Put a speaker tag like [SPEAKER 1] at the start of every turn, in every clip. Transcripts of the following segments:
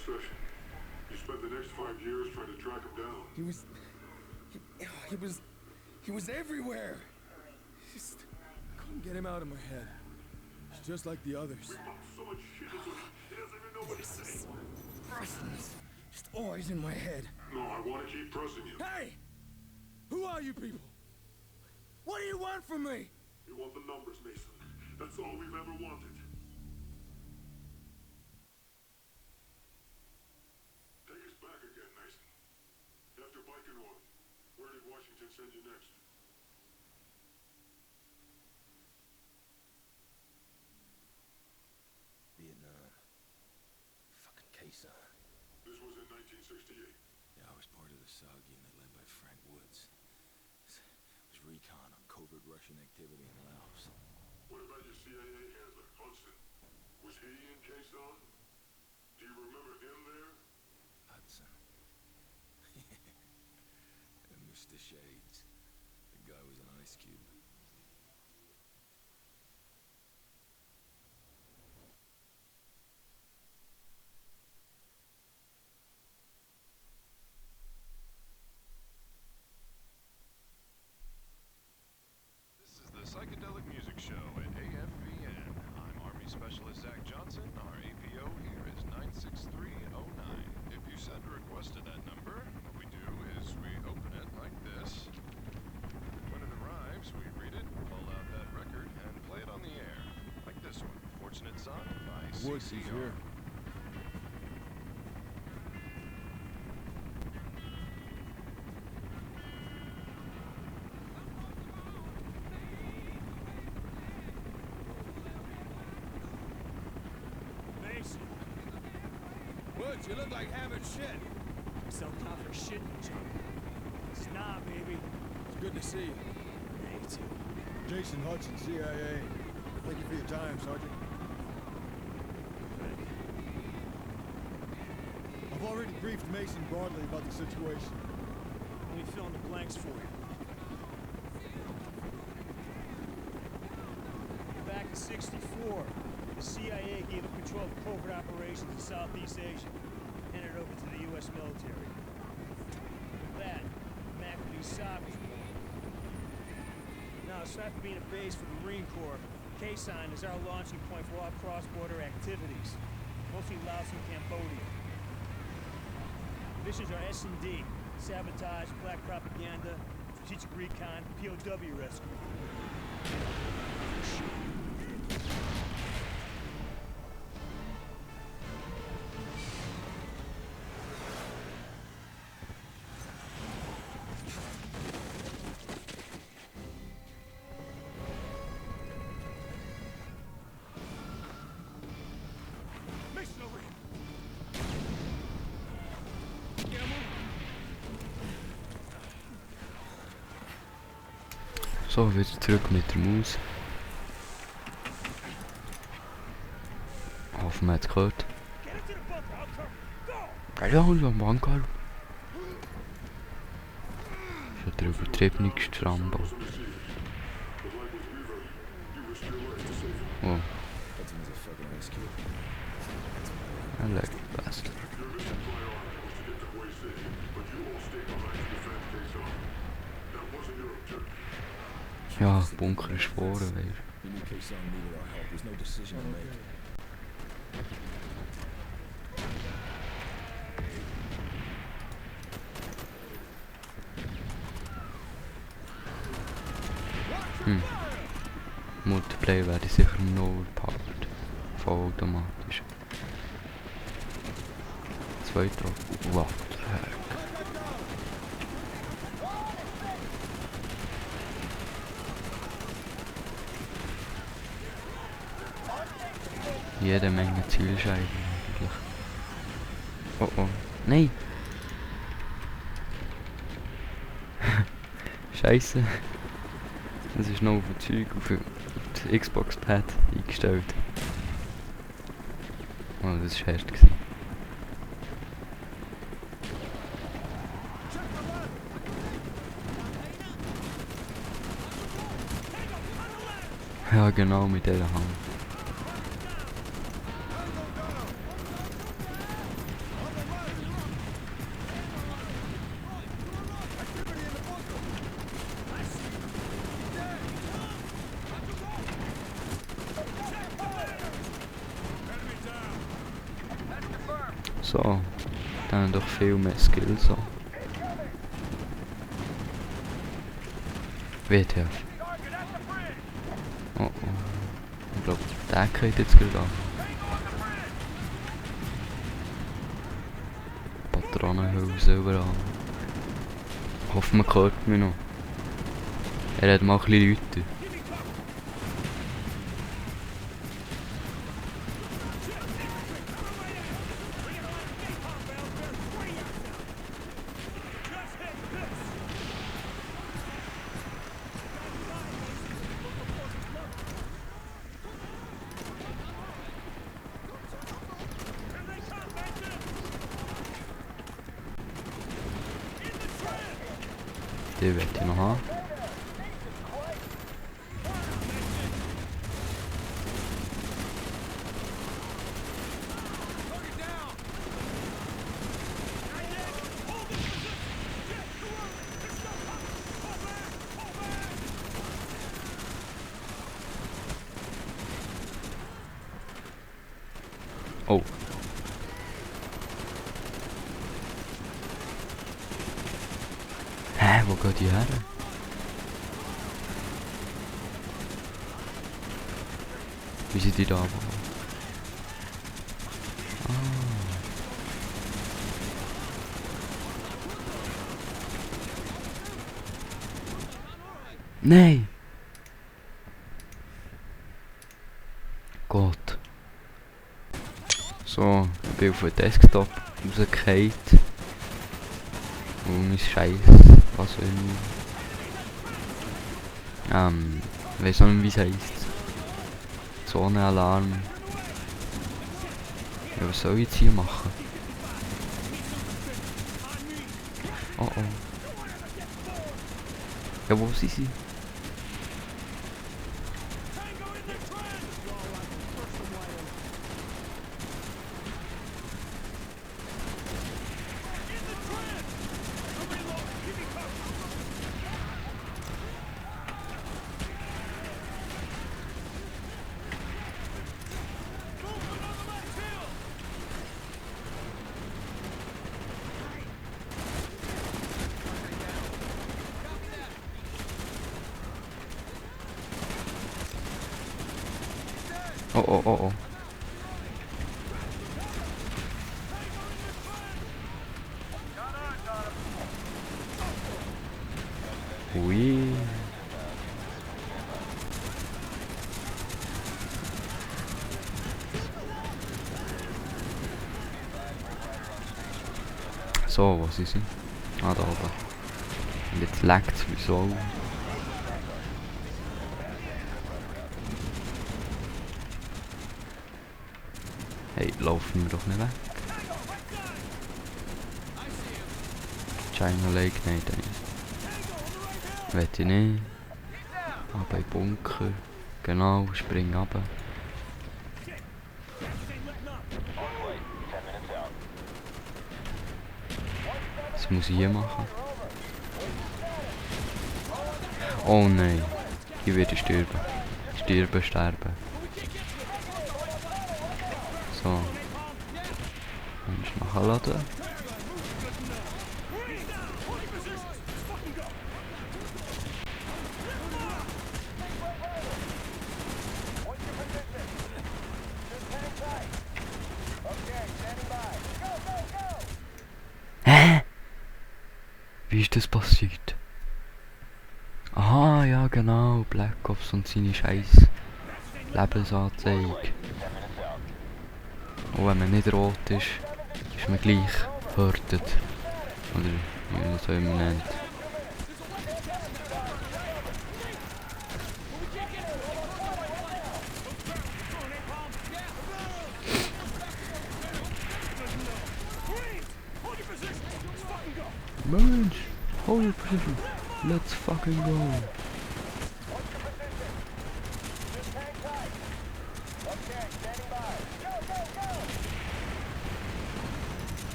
[SPEAKER 1] obsession. You spent the next 5 years trying to track him down.
[SPEAKER 2] He was everywhere. Just couldn't get him out of my head. He's just like the others.
[SPEAKER 1] We pumped so much shit into him, he doesn't even know what to say.
[SPEAKER 2] Restless. Just always in my head.
[SPEAKER 1] No, I want to keep pressing you.
[SPEAKER 2] Hey! Who are you people? What do you want from me?
[SPEAKER 1] You want the numbers, Mason. That's all we've ever wanted. Take us back again, Mason. After Baikonur, where did Washington send you next?
[SPEAKER 2] Vietnam. Fucking Quezon.
[SPEAKER 1] This was in 1968.
[SPEAKER 2] Yeah, I was part of the SOG unit led by Frank Woods. It was recon on covert Russian activity in Laos.
[SPEAKER 1] What about your CIA handler, Hudson? Was he in Quezon? Do you remember him there?
[SPEAKER 2] Hudson. And Mr. Shades. The guy was an ice cube.
[SPEAKER 3] Psychedelic Music Show at AFVN. I'm Army Specialist Zach Johnson. Our APO here is 96309. If you send a request to that number, what we do is we open it like this. When it arrives, we read it, pull out that record, and play it on the air. Like this one, Fortunate Son by
[SPEAKER 2] Woods is here. Woods, you look like having shit.
[SPEAKER 4] Some kind of shit, John. It's not, baby.
[SPEAKER 2] It's good to see you.
[SPEAKER 4] Yeah, you too.
[SPEAKER 5] Jason Hudson, CIA. Thank you for your time, Sergeant. I've already briefed Mason broadly about the situation.
[SPEAKER 4] Let me fill in the blanks for you. Back in '64, the CIA gave up control of covert operations in Southeast Asia, handed it over to the U.S. military. With that, SOG was born. Now, aside from being a base for the Marine Corps, Quezon is our launching point for all cross-border activities, mostly Laos and Cambodia. Missions are S&D, sabotage, black propaganda, strategic recon, POW rescue.
[SPEAKER 6] So, wieder zurück mit der Maus. Hoffen, man hat es gehört. Ja, am Banker. Schon der übertriebenste Rambo. Oh. I like the bastard. Ja, Bunker ist vorne, weißt du. Multiplayer werde ich sicher nur powered. Vollautomatisch. Zweiter. What the heck? Jede Menge Zielscheiben eigentlich. Oh oh. Nein! Scheiße. Das ist noch auf ein Zeug auf das Xbox-Pad eingestellt. Oh, das war erst. Ja, genau, mit dieser Hand. So. Dann haben wir doch viel mehr Skills. So. WTF. Oh oh. Ich glaube, der kriegt jetzt gerade an. Patronenhülse überall. Ich hoffe, man hört mich noch. Er hat mal ein bisschen Leute. Den will ich noch haben. Oh. Hä, wo geht die her? Wie sind die da? Ah. Nein! Gott. So, ich bin auf den Desktop rausgefallen. Und mein Scheiß, was irgendwie. Ich weiss nicht, wie es heisst. Zonenalarm. Ja, was soll ich jetzt hier machen? Oh oh. Ja, wo sind sie? Oh oh oh oh. Ui. So, was ist sie? Ah, da oben. Und jetzt leckt es, wieso? Hey, laufen wir doch nicht weg. China Lake, nein, da nicht. Will ich nicht. Aber in Bunker. Genau, spring runter. Was muss ich hier machen? Oh nein. Hier werde ich sterben. Sterben. So. Und nachladen. Hä? Wie ist das passiert? Aha, ja genau. Black Ops und seine scheiß Lebensanzeige. Und wenn man nicht rot ist, ist man gleich verhärtet. Oder wie man das auch immer nennt. Mensch, hold your position. Let's fucking go.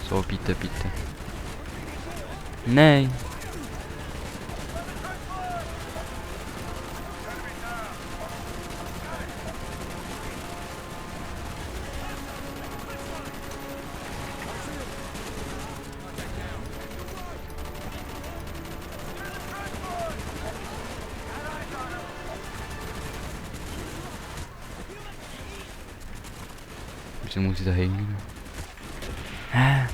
[SPEAKER 6] So, bitte, bitte. Nein! Wieso muss ich da hängen? Hä?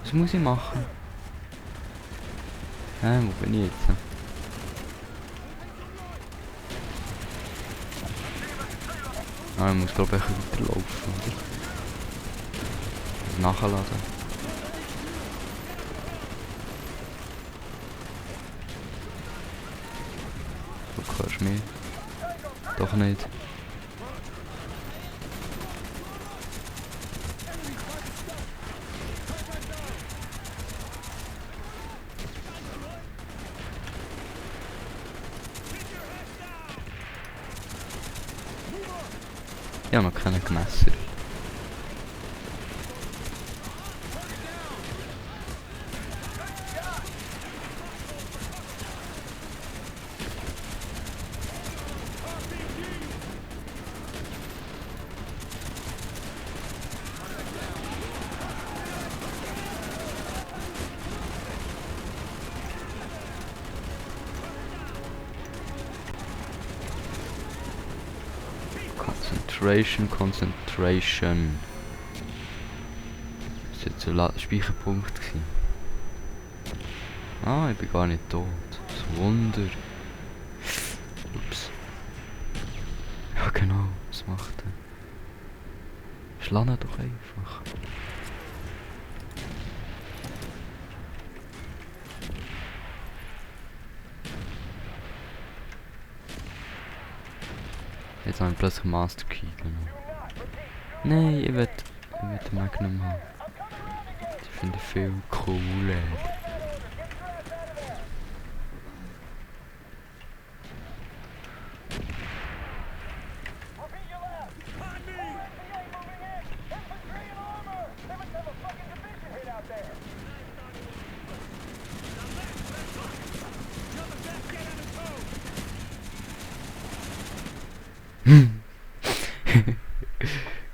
[SPEAKER 6] Was muss ich machen? Hä, wo bin ich jetzt? Ah, ich muss glaube ich weiterlaufen, oder? Nachladen. Du hörst mich. Doch nicht. Ich habe noch keine Messer. Concentration. Das war jetzt ein Speicherpunkt gewesen. Ah, ich bin gar nicht tot. Das Wunder. Ups. Ja genau, was macht er? Schlag ihn doch einfach. Jetzt habe ich plötzlich Master Key, genau. Nein, ich will den Magnum haben. Ich finde viel cooler.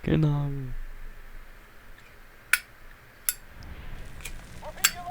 [SPEAKER 6] Genau.